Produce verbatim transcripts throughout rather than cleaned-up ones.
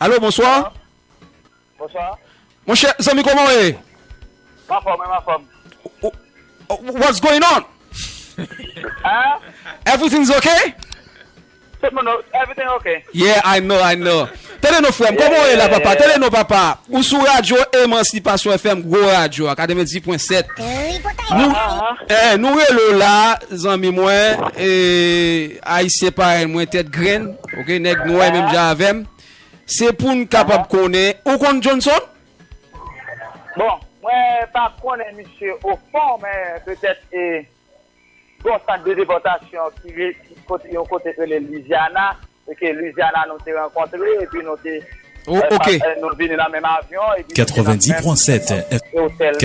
Alo, bonswa. Bonswa. Monchè, zanmi, kòman w ye? M anfòm, m anfòm. What's going on? Hein? Everything's okay? Tout moun, everything okay. Yeah, I know, I know. Tande non, frè m, kòman w ye la, papa? Tande non, papa. Ou sou radyo Emansipasyon F M, gwo radyo a, katrevendiz pwen sèt. Nou, eh, nou rele w la, zanmi mwen, eh, ayisyen parèy mwen, tèt grenn, ok, nèg nwè menm jan avè m. Se pou n kapab konnen. Ou konn Johnson? Bon, mwen pa konnen misye o fon, men petèt, eh, gon sant de depòtasyon ki re-, ki kote, yon kote ki rele Louisiana, e ke Louisiana nou te rankontre, epi nou te, eh, pa-, eh, nou vini nan menm avyon, epi nou te nan menm, menm otèl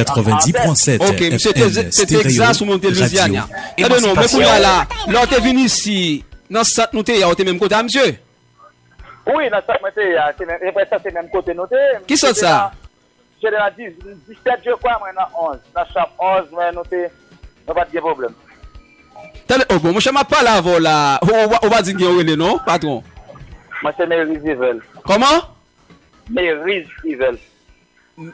ansanm. Ok, misye te, te Texas ou monte Louisiana. Tande non, men kounye a la, lè w te vin isi, nan sant nou te ye a, ou te menm kote a misye? Wi, nan sant mwen te ye a, se menm, se prèske se menm kote nou te ye. Ki sant sa? Se te nan dis, disèt, je kwa, mwen nan onz. Nan chanm onz, men nou te, nou pa t gen pwoblèm. Tande, oh, bon, monchè, m ap pale avè w la. Ou, ou, ou pa di gen yon rele, non, patwon? Mwen se Meriz Yvelt. Kòman? Meriz Yvelt. M-,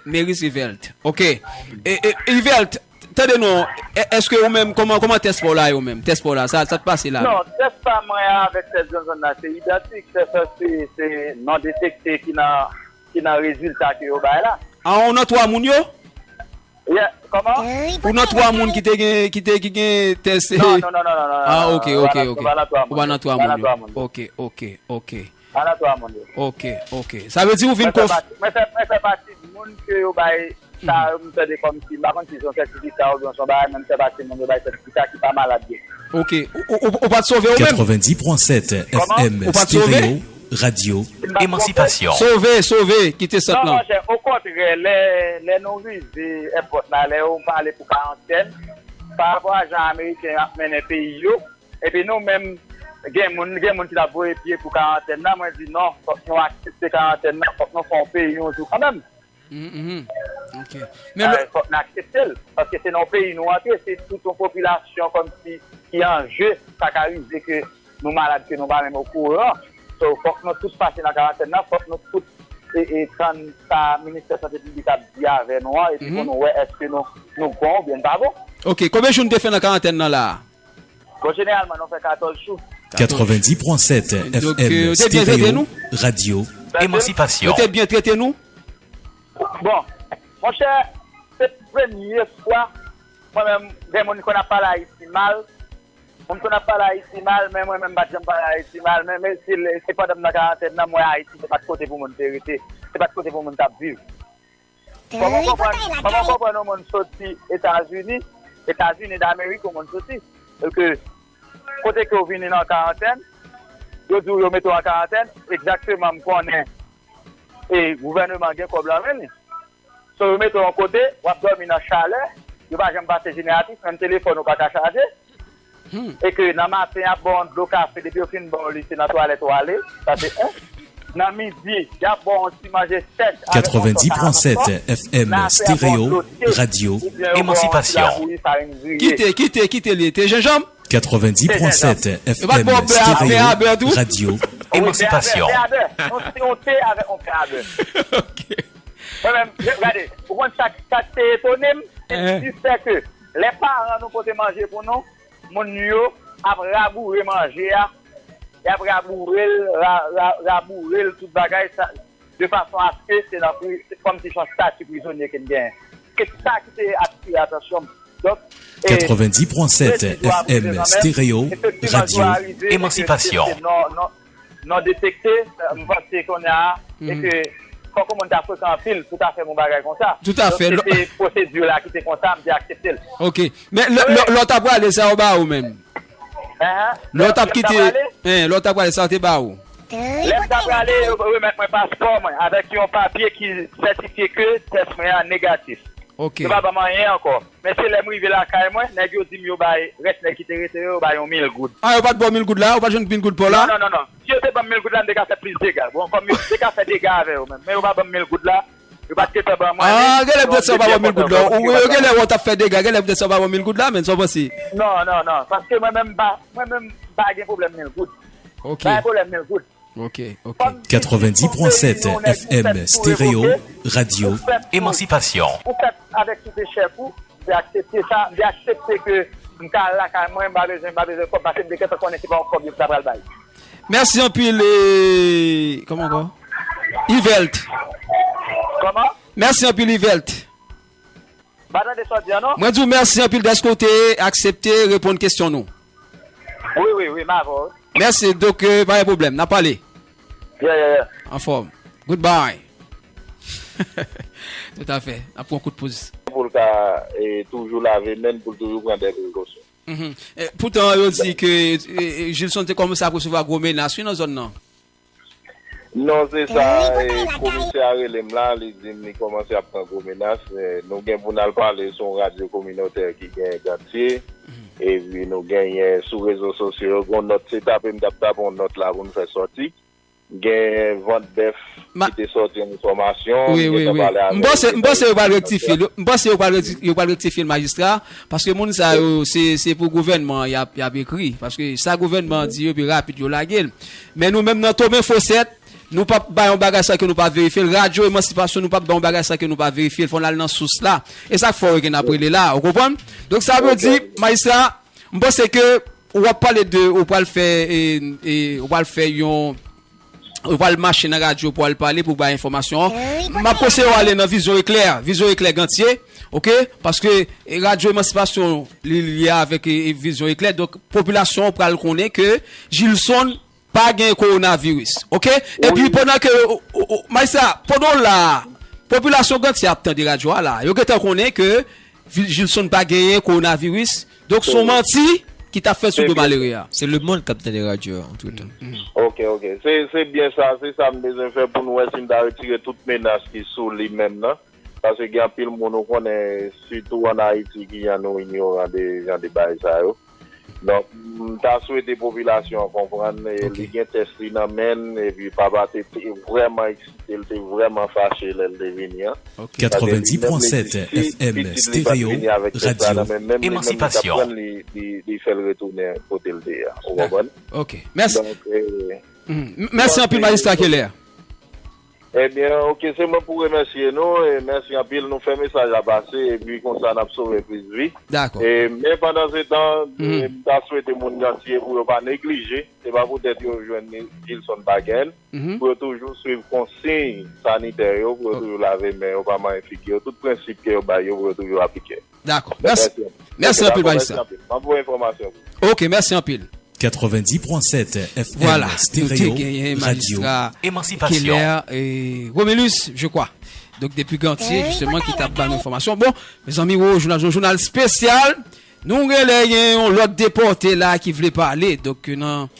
Meriz Yvelt. Ok. E, e, Yvelt, tande non, e-, èske ou menm, kòman, kòman tès pa w la, yo menm? Tès pa w la, sa, sa t pase la? Non, tès pa mwen avèk tès Johnson la, se idantik. Tès la, se, se non detekte ki nan ki nan rezilta ke yo bay la. Ah, ou nan twa moun yo? Yeah, kòman? Ou nan twa moun ki te gen, ki te, ki gen tès? Non, non, non, non, non, non. Ah, ok, ok, ok. Ou pa nan twa moun yo. Ou pa nan twa moun yo. Ok, ok, ok. Pa nan twa moun yo. Ok, ok. Sa vle di ou vin konf- Mwen fè pati, mwen fè, mwen fè pati moun ke yo bay sa, m tande kòmsi, m pa konn si se yon sètifika oubyen se yon bagay, men m fè pati moun yo bay sètifika ki pa malad yo. Ok. Ou, ou, ou, ou pa t sove ou menm? Katrevendiz pwen sèt F M Stereo, radyo Emansipasyon. Sove, sove, kite sant lan. Non, monchè, okontrè, lè, lè nou rive èpòt la, lè yo pale pou karantèn, pa rapò a jan ameriken yo ap mennen peyi yo, epi nou menm, gen moun, gen moun ki t ap voye pye pou karantèn nan, mwen di non, fòk nou aksepte karantèn nan, fòk nou fè yon peyi yon jou kanmenm. Mhm, mhm. Ok. Men lè- Fòk n aksepte l. Paske se nan yon peyi nou antre, se tout yon popilasyon kòmsi ki an je, sa ka rive ke nou malad, ke nou pa menm okouran. So, fòk nou tout pase nan karantèn nan, fòk nou tout, e, e, tann sa Ministè Sante Piblik ap di avè nou an, epi pou nou wè èske nou, nou bon oubyen n pa bon. Ok, konbyen jou n te fè nan karantèn nan la a? Bon, jeneralman, nou fè katòz jou. Katrevendiz pwen sèt F M Stereo, radyo Emansipasyon. Yo te byen trete nou? Bon, monchè, se premye fwa mwen menm, gen moun konn ap pale Ayiti mal. Moun konn ap pale Ayiti mal, men mwen menm m pa t janm pale Ayiti mal. Men, men se, se pandan m nan karantèn nan, m wè Ayiti se pa t kote pou moun te rete. Se pa t kote pou moun t ap viv. Kòman w konprann, kòman w konprann yon moun soti Etazini, Etazini Damerik, yon moun soti, e ke kote ke w vini nan karantèn, yo di w yo mete w an karantèn, egzakteman m konnen e gouvèneman gen kòb lan men li. So, yo mete w yon kote, w ap dòmi nan chalè, yo pa janm pase jeneratris, menm telefòn ou pa ka chaje. E ke nan maten, y ap ba w yon dlo kafe, depi yo fin ba w li, se nan twalèt ou ale, sa se en. Nan midi, y ap ba w yon ti manje sèch avèk yon sòs aranjman. Katrevendiz pwen sèt F M Stereo, radyo Emansipasyon. Kite, kite, kite li. Te jenjanm? Katrevendiz pwen sèt F M Stereo, radyo Emansipasyon. Yon te, yon te avèk yon pè a bè. Ok. Mwen menm, gade, ou konn sa, sa k te etone m, se, se ke lè paran nou pote manje pou nou, moun yo ap raboure manje a, y ap raboure l, ra, ra, raboure l, tout bagay, sa, de fason aske se nan pri-, se kòmsi se yon estati prizonye ke n genyen. Se sa ki te atire atansyon m. Donk, e, katrevendiz pwen sèt F M Stereo, radyo Emansipasyon. Non, non, non detekte, m panse kounye a, e ke fòk yon moun ta frekan anpil pou ta fè yon bagay konsa. Tout à fait. Donk, se te pwosedi la ki te konsa, m te aksepte l. Ok. Men lè, lè, lè w ta prale, sa yo ba ou menm? Hein? Lè w t ap kite, hein, lè w t ap prale, sa yo te ba ou? Lè m t ap prale, yo remèt mwen paspò mwen avèk yon papye ki sètifye ke tès mwen an negatif. Ok. Yo pa ban m anyen ankò. Men se lè m rive lakay mwen, nèg yo di m yo bay, rès nèg ki te rete yo, yo bay yon mil goud. Ah, yo pa t ba w mil goud la? Ou pa t jwenn mil goud pa w la? Non, non, non, non. Si yo te ban m mil goud la, m te ka fè plis dega. Bon, kòm yo te ka fè dega avè yo menm. Men yo pa ban m mil goud la. Yo pa t gentan ban mwen li. Ah, genlè poutèt sa yo pa ba w mil goud la. Ou, yo genlè wè w t ap fè dega, genlè poutèt sa yo pa ba w mil goud la, men sa w panse? Non, non, non. Paske mwen menm m pa, mwen menm m pa gen pwoblèm mil goud. Ok. Pa gen pwoblèm mil goud. Ok, ok. Katrevendis pwen sèt F M Stereo, radyo Emansipasyon. Ou fèt avèk tout chèf ou, m te aksepte sa, m te aksepte ke m ka al lakay mwen, m pa bezwen, m pa bezwen kòb, paske m te gentan konnen se pa yon kòb yo ta pral bay. Mèsi anpil, e, kòman ankò? Ivelt. Kòman? Mèsi anpil, Ivelt. Pa tande sa w di an non. Mwen di w mèsi anpil dèske w te aksepte reponn kesyon nou. Wi, wi, wi, m avè w. Mèsi, donk, euh, pa gen pwoblèm, n ap pale. Yeah, yeah, yeah. Anfòm. Goodbye. Toutafè, n ap pran kout poz. Pou l ka, e, toujou lave men l, pou l toujou pran de prekosyon. Mhm. E, poutan, yo di ke, e, e, Gilson te kòmanse ap resevwa gwo menas, wi, nan zòn nan. Non, se sa, e, komisè a rele m la, li di m li kòmanse ap pran gwo menas. E, nou gen pou n al pale sou yon radyo kominotè ki gen Gantye. Epi nou genyen sou rezo sosyo yo, gen yon nòt, se tape m t ap tape yon nòt la pou n fè sòti. Gen vant bèf ki te sòti yon enfòmasyon, wi, m wi, gentan wi. Pale avè M panse, m panse yo pral rektifye l. M panse yo pral rekti-, yo pral rektifye l, majistra, paske moun sa yo, se, se pou gouvènman y ap, y ap ekri. Paske sa gouvènman an di yo, pi rapid yo lage l. Men nou menm nan Tomen Fosèt, nou p ap bay yon bagay san ke nou pa verifye l. Radyo Emansipasyon, nou p ap bay yon bagay san ke nou pa verifye l. Fò n al nan sous la. E sa k fè w gen n ap rele la, ou konprann? Donk sa vle di, majistra, m panse ke w ap pale de, ou pral fè, e, e, ou pral fè yon, ou pral mache nan radyo pou al pale, pou bay enfòmasyon an. M ap konseye w ale nan Vizyon Eklè, Vizyon Eklè Gantye, oke? Paske, e, Radyo Emansipasyon, li lye avèk, e, e, Vizyon Eklè. Donk, popilasyon an pral konnen ke Gilson pa gen kowonaviris, oke? Epi pandan ke, o, o, o, majistra, pandan w la a, popilasyon Gantye ap tande radyo a la, yo gentan konnen ke Vi-, Gilson pa genyen kowonaviris, donk se yon manti ki t ap fèt sou do malere a. Se lemonn k ap tande radyo a, antretan. Ok, ok. Se, se byen sa, se sa m bezwen fè pou n wè si n ta retire tout menas ki sou li menm nan. Paske gen anpil moun, ou konnen, sitou ann Ayiti, ki jan nou inyoran de jan de bagay sa yo. Donk, m ta swete popilasyon an konprann, e, li gen tès li nan men l, epi papa te, te vrèman eksite, l te vrèman fache lè l te vini an. Paske li menm li di, si pitit li pa t vini avèk tès la nan men l, menm li menm li t ap pran l, li, li, li fè l retounen kote l te ye a. Ou konprann? Ok. Mèsi. Donk, e, mèsi anpil, majistra Keller. Ebyen, ok, se mwen pou remèsye nou, e mèsi anpil, nou fè mesaj la pase, epi konsa n ap sove plis vi. Dakò. E, men pandansetan, e, m ta swete moun Gantye pou yo pa neglije, se pa poutèt yo jwenn Gilson pa gen l, pou yo toujou swiv konsiy sanitè yo, pou yo toujou lave men yo, pa manyen figi yo, tout prensip ke yo bay yo, pou yo toujou aplike. Dakò. Mèsi. Mèsi anpil, majistra. M ap voye enfòmasyon pou ou. Ok, mèsi anpil. Katrevendis pwen sèt F M Stereo, radyo Emansipasyon. Keller, e, Romulus, je crois. Donk, depi Gantye, jisteman, ki t ap ba nou enfòmasyon. Bon, mezanmi, wo, jounal, jounal espesyal. Nou genlè gen yon lòt depòte la ki vle pale. Donk, nan,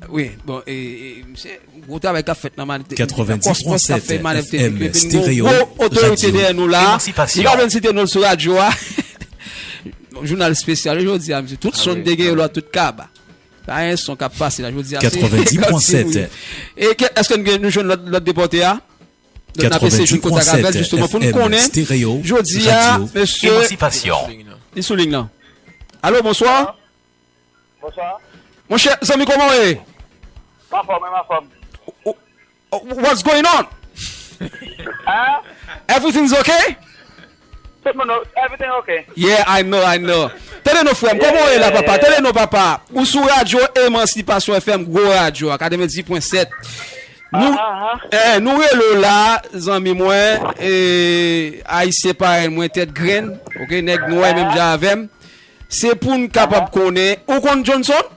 wi, bon, e, e, misye, gwo travay k ap fèt nan manèv teknik. Katrevendis pwen sèt F M Stereo, radyo Emansipasyon. Epi n gen yon gwo otorite dèyè nou la. Li pa vle site non l sou radyo a. Jounal espesyal jodi a, misye. Tout son te gen yo la, tout kaba. Pa gen son k ap pase la jodi a. Katrevendis pwen sèt. E ke, èske n gen, nou jwenn lòt, lòt depòte a? Donk, n ap eseye jwenn kontak avè l, jisteman, pou n konnen. Jodi a, mesye, li sou liy nan. Alo, bonswa. Bonswa. Monchè, zanmi, kòman w ye? M anfòm, m anfòm. What's going on? Hein? Everything's okay? Tout moun, everything okay? Yeah, I know, I know. Tande non, frè m, kòman w ye la, papa? Tande non, papa. Ou sou radyo Emansipasyon F M, gwo radyo a, katrevendis pwen sèt. Nou, eh, nou rele w la, zanmi mwen, eh, ayisyen parèy mwen, tèt grenn, ok, nèg nwè menm jan avè m. Se pou n kapab konnen. Ou konn Johnson?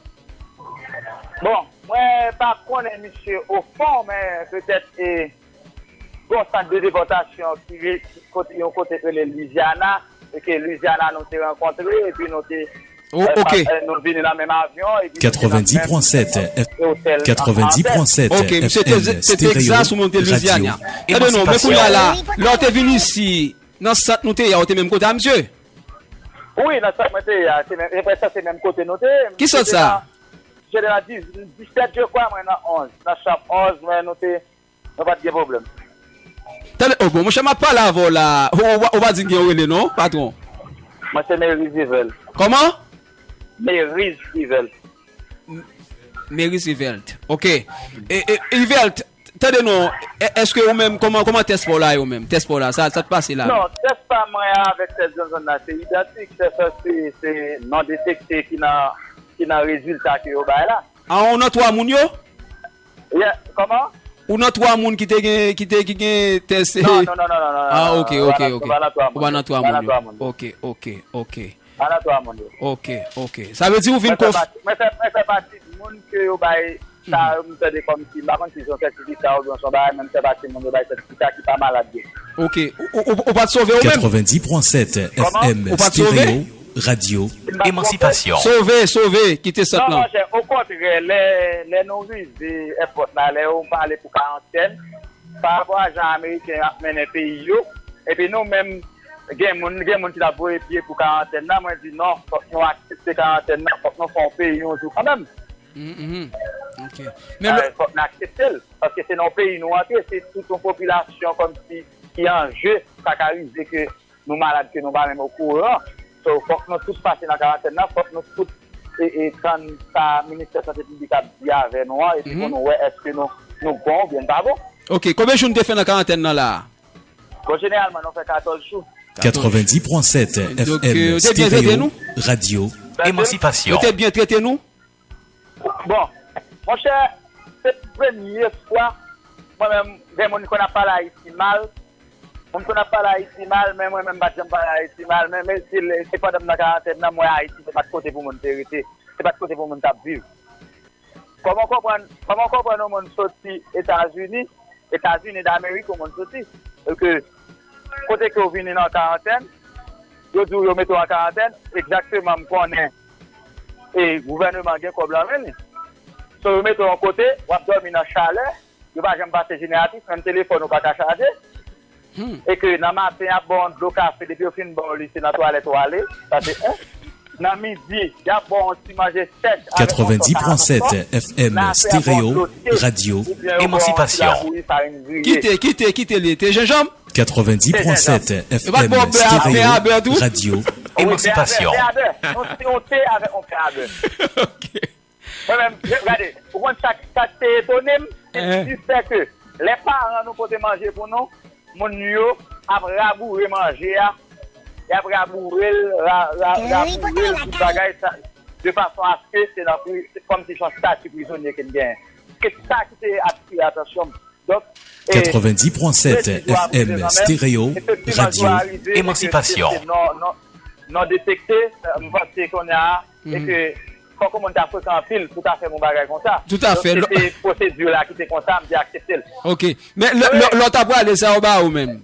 Bon, mwen pa konnen misye ofon, men petèt, e, gon sant de depòtasyon ki re-, ki kote, yon kote ki rele Louisiana, e ke Louisiana nou te rankontre, epi nou te, eh, pa-, eh, nou vini nan menm avyon, epi nou te nan menm, eh, otèl ansanm. Ok, misye te, te Texas, ou monte Louisiana. Tande non, men kounye a la, lè w te vin isi, nan sant nou te ye a, ou te menm kote a, misye? Wi, nan sant mwen te ye a, se menm, e prèske se menm kote nou te ye. Ki sant sa? Mwen te nan, mwen te nan dis-, disèt, je crois, mwen nan onz. Nan chanm onz, mwen, nou te, nou pa t gen pwoblèm. Tande, oh, bon, monchè, m ap pale avè w la. Ou, ou, ou pa di m gen yon rele, non, patwon? Mwen se Meriz Ivel. Kòman? Meriz Ivel. Meris Yvelt. Ok. E, e, Yvelt, tande non, e- èske ou menm, kòman, kòman tès pa w la yo menm? Tès pa w la, sa, sa t pase la? Non, tès pa mwen avèk tès Johnson la, se idantik. Tès la, se, se non detekte ki nan, ki nan rezilta ke yo bay la. A, ou nan twa moun yo? Yeah, kòman? Ou nan twa moun ki te gen, ki te, ki gen tès? Non, non, non, non, non, non, non, non. Ah, ok, ok, ok. Ou pa nan twa moun yo. Ou pa nan twa moun yo. Ok, ok, ok. Pa nan twa moun yo. Ok, ok. Sa vle di ou vin konf- Mwen fè pati, mwen fè, mwen fè pati moun ke yo bay sa, m tande kòmsi, m pa konn si se yon sètifika oubyen se yon bagay, men m fè pati moun yo bay sètifika ki pa malad yo. Ok. Ou, ou, ou, ou pa t sove ou menm? Quatre-vingt-dix point sept Kòman? F M Ou pa t sove? Stereo, Radio. M pa t sove. Emansipasyon. Sove, sove, kite sant lan. Non, monchè, okontrè, lè, lè nou rive èpòt la, lè yo pale pou karantèn, pa rapò a jan Ameriken ap mennen peyi yo, epi nou menm, gen moun, gen moun ki t ap voye pye pou karantèn nan, mwen di non, fòk nou aksepte karantèn nan, fòk nou fè yon peyi yon jou kanmenm. Mhm, mhm. Ok. Men Ah, fòk nou aksepte l, paske se nan yon peyi nou antre, se tout yon popilasyon kòmsi ki an je, sa ka rive ke nou malad, ke nou pa menm okouran. So, fòk nou tout pase nan karantèn nan, fòk nou tout e, e, tann sa Ministè Sante Piblik ap di avè nou an, epi pou nou wè èske nou, nou bon oubyen n pa bon. Ok, konbyen jou n te fè nan karantèn nan la a? Bon, jeneralman, nou fè katòz jou. Katòz jou. Quatre-vingt-dix point sept Donk, F M euh, yo te byen trete Stereo, nou? Radio. Emansipasyon. Yo te byen trete nou? Bon, monchè, se premye fwa, mwen menm, gen moun ki konn ap pale Ayiti mal, moun konn ap pale Ayiti mal, men mwen menm, m pa t janm pale Ayiti mal, men, men se, se pandan m nan karantèn nan, m wè Ayiti, se pa t kote pou moun te rete, se pa t kote pou moun t ap viv. Kòman w konprann, kòman w konprann yon moun soti Etazini, Etazini Damerik, yon moun soti, e ke kote ke w vini nan karantèn, yo di w yo mete w an karantèn, egzakteman, m konnen, e gouvèneman gen kòb lan men li. So, yo mete w yon kote, w ap dòmi nan chalè, yo pa janm pase jeneratris, menm telefòn ou pa ka chaje. Hmm. E ke nan maten, y ap ba w yon dlo kafe, depi yo fin ba w li, se nan twalèt ou ale, sa se en. Nan midi, y ap ba w yon ti manje sèk avèk yon sòs a la mòfò. Quatre-vingt-dix point sept F M Stereo, Radio. Oubyen yo ba w yon ti labouyi farin griye. Kite, kite, kite li. Te jenjanm? Quatre-vingt-dix point sept F M Stereo, Radio. Wi, te a bè, te a bè. Yon ti, yon te avèk yon te a bè. Ok. Mwen menm, gade, ou konn sa, sa k te etone m, se di fè ke lè paran nou pote manje pou nou, moun yo ap raboure manje a, y ap raboure l, ra, ra, raboure l, tout bagay, sa, de fason aske se nan pri, se kòmsi se yon estati prizonye ke n genyen. Se sa ki te atire atansyon m. Donk, e, Quatre-vingt-dix point sept F M Stereo, Radio. Emansipasyon. Non, non, non detekte, euh, m panse kounye a, e ke fòk yon moun ta frekan anpil pou ta fè yon bagay konsa. Tout à fait. Donk, se te pwosedi la ki te konsa, m te aksepte l. Ok. Men lè, lè, lè w ta prale, sa yo ba ou menm?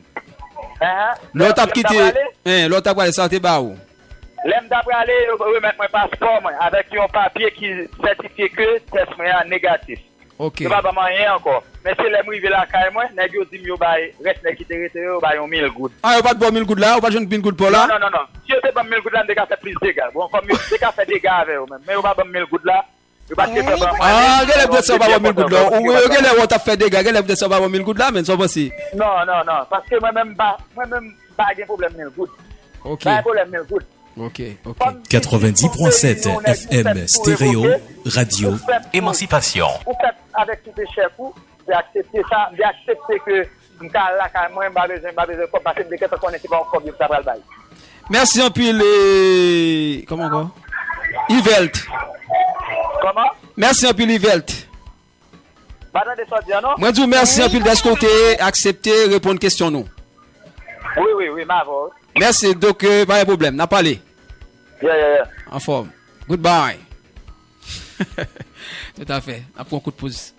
Hein? Lè w t ap kite, hein, lè w t ap prale, sa yo te ba ou? Lè m ta prale, yo remèt mwen paspò mwen avèk yon papye ki sètifye ke tès mwen an negatif. Ok. Yo pa ban m anyen ankò. Men se lè m rive lakay mwen, nèg yo di m yo bay, rès nèg ki te rete yo, yo bay yon mil goud. Ah, yo pa t ba w mil goud la? Ou pa t jwenn mil goud pa w la? Non, non, non, non. Si yo te ban m mil goud la, m te ka fè plis dega. Bon, kòm yo te ka fè dega avè yo menm. Men yo pa ban m mil goud la. Yo pa t gentan ban mwen anyen. Ah, genlè poutèt sa yo pa ba w mil goud la. Ou, yo genlè wè w t ap fè dega, genlè poutèt sa yo pa ba w mil goud la, men sa w panse? Non, non, non. Paske mwen menm m pa, mwen menm m pa gen pwoblèm mil goud. Ok. Pa gen pwoblèm mil goud. Ok, ok. Quatre-vingt-dix point sept F M Stereo, Radio. Emansipasyon. Ou fèt avèk tout echèk ou, m te aksepte sa, m te aksepte ke m ka al lakay mwen, m pa bezwen, m pa bezwen kòb, paske m te gentan konnen se pa yon kòb yo ta pral bay. Mèsi anpil, e, kòman ankò? Yvelt. Kòman? Mèsi anpil, Yvelt. Pa tande sa w di an, non? Mwen di w mèsi anpil dèske w te aksepte reponn kesyon nou. Wi, wi, wi, m avè w. Mèsi, donk, e, pa gen pwoblèm, n ap pale. Yeah, yeah, yeah. Anfòm. Goodbye. Tout à fait. N ap pran kout poz.